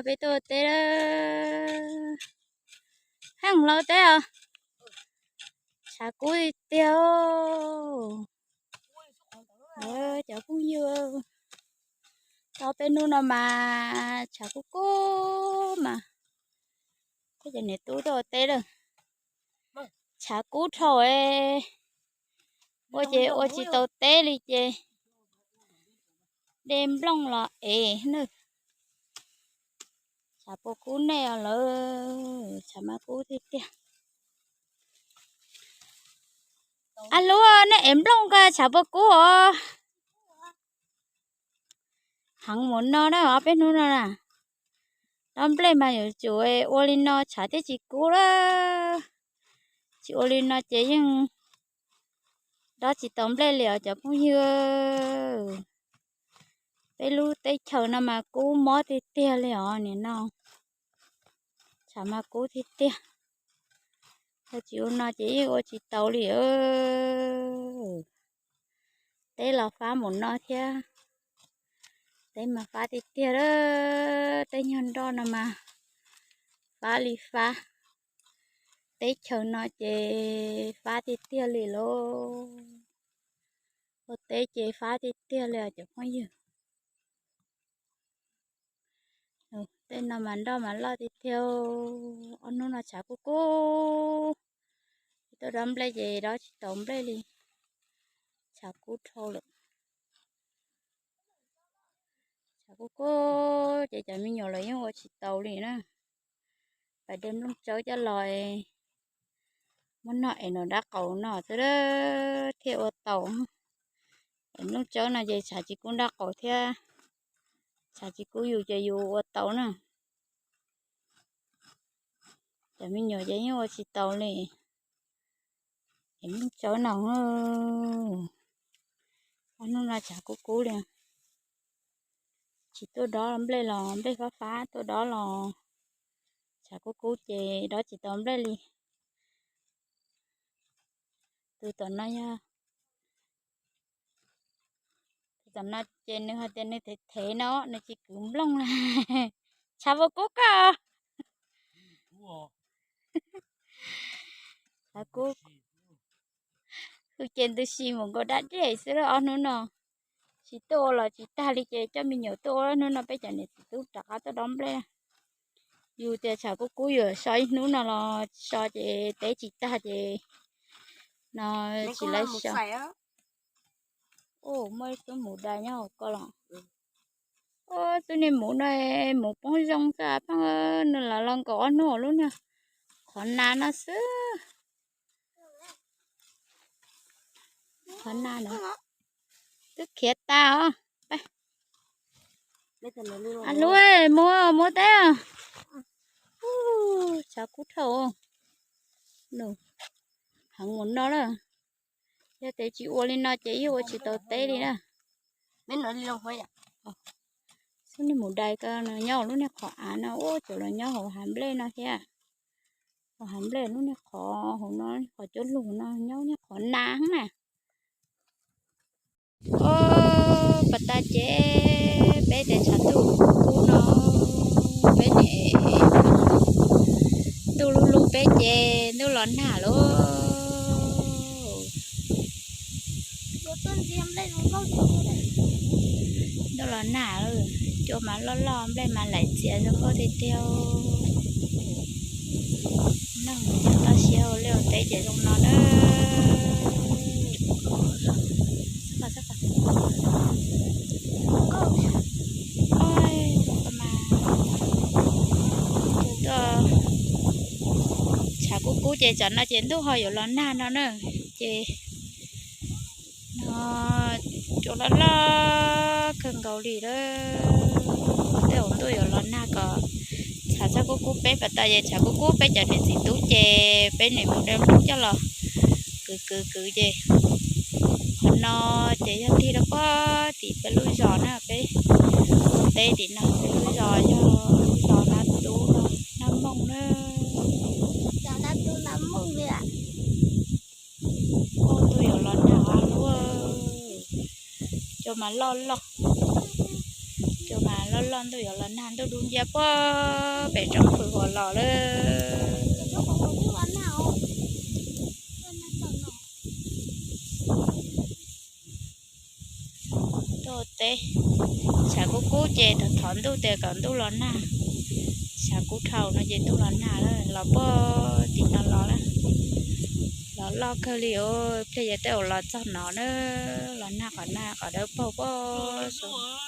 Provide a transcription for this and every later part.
Peb tuaj teb, heej hlo teb os. Tshav kub tiag tiag. Cov phooj ywg, tau peb hnub no mas tshav kub kub mas, peb cov niam tub tuaj ua teb lawm, tshav kub dhau, ua ces ua tsis tau teb li ces de nplooj los ev na. Tshav puas kub nej os lawm, tshav mas kub tiag tiag. Ab lub, nej ev nplooj ko tshav puas kub os. Heev mus no na, ob peb hnub no na, dob nplej mas yuav tsum ua li no tshav thiaj tsis kub lawm. Tsis ua li no ces yeej dob tsis tau nplej li os cov phooj ywg. Peb lub teb chaws no mas kub mob tiag tiag li os nim no. Tshav mas kub tiag tiag. Yog tsis ua no ces yeej ua tsis tau li. Teb los fab mus no thiab. Teb mas fab tiag tiag, teb nyuag nroj no mas fab li fab. Teb chaws no ces fab tiag tiag li lauj. Ua teb ces fab tiag tiag li os cov phooj ywg. Tej no mas nroj mas loj tiag tiag. Ob hnub no tshav kub kub, tuaj dob nplej ces dob tsis tau nplej li, tshav kub dhau lawm. Tshav kub kub ces cov me nyuam los yeej ua tsis tau li na. Pais de nplooj tsawb coj los muab noj es nws dab qaus no xwb thiaj ua tau. Es nplooj tsawb no ces tshav tsis kub dab qaus thiab, tshav tsis kub yus ces yus ua tau na. Cov me nyuam ces yeej ua tsis tau li. Es nplooj tsawb no, ob hnub no tshav kub kub li. Tsis tuaj dob nplej los nplej fab fab, tuaj dob los tshav kub kub ces dob tsis tau nplej li. Tus tom no yog, tus tom no ces nws hais tias nws thev thev no nws tsis kwv nplooj na. Tshav puas kub koj? Tshav kub. Kuv ces ntws si mus nkaus dab dej xwb ob hnub no. Tsis tuaj ua los tsis tag li ces coj me nyuam tuaj ua. Hnub no peb cov niam txiv tub rov qab tuaj dob nplej. Yus tias tshav kub kub yuav so ib hnub no los so ces teb tsis tag ces no tsis lawv so. Muaj ib tug muv dais nyob hauv ko los. Ua tug niag muv no, muv poob zoo xwb pheej, nws los los nkaum ob hnub lub niag qhov na no xwb. Qhov na no twb khiav tas os. Lub, muab muab teb. Tshav kub dhau. Heev mus no lawm. Yog tias tsis ua li no ces yeej ua tsis tau teb li na. Xub niag muv dais ko nyob lub niag qhov av no, ua cov los nyob hauv hav nplej no thiab. Hauv hav nplej lub niag qhov hauv no, qhov cuab lug no nyob niag qhov na na. Os, pas tas ces peb tias tshav ntuj kub no, peb nim, ntuj lub lub peb ces ntuj los nag lauj. Ntuj los nag, cua mas loj loj, nplej mas laim txias zoo nkauj tiag tiag. Neeg toj siab ua liaj ua teb ces zoo no na. Tshav kub kub ces tsam no ces ntuj ho yuav los nag no na. Ces no cua loj loj kawg nkaus li lawm. Tej zaum ntuj yuav los nag kom tshav txhob kub kub peb pas tas, ces tshav kub kub peb cov niam txiv tub ces peb nim mus de nplooj coj los kwv kwv kwv ces qhov no ces yog tig rau pog tim peb lub zos na, peb ua teb tim no, peb lub zos yog lub zos Nab Tub no, Nab Mooj na. Ua ntuj yuav los nag lub, cua mas loj loj, cua mas Loj loj ntuj yuav los nag, ntuj dub nciab puag pem roob Fws Huas los lawm. Tuaj teb, tshav kub kub ces thov thov ntuj tias kom ntuj los nag. Tshav kub dhau no ces ntuj los nag lawm, los puag tim no los lawm. Los loj kawg li os, pliag yuav tej zaum los txog no na, los nag qhov nag qhov dawb paug puag saud.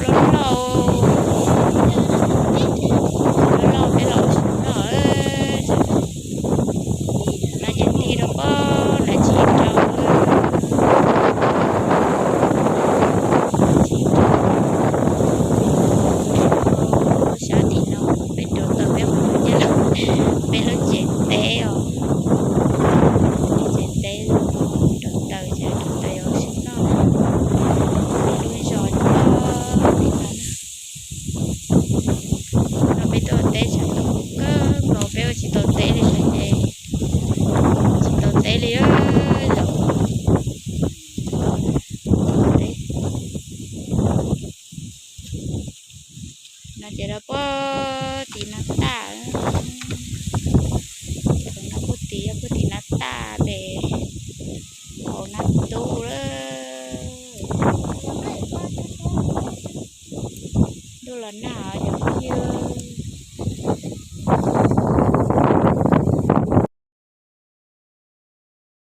Loj loj, loj loj peb los ua si no. No ces nti rau pob no tsis rau, tsis rau. Sab tim no peb rau taws peb qhov no ces peb lub tsev teb os. Tsev teb rau taws ces rau taws yuav sim noj na. Peb lub zos nyob tim no na. No peb tuaj teb tshav ntuj kub kawg nkaus, peb ua tsis tau teb li no ces tsis tau teb li. Teb no ces rau puag tim no tag. Ces no puag tim, yog puag tim no tag pem hauv Nab Tub lawm. Ntuj los nag os cov phooj ywg.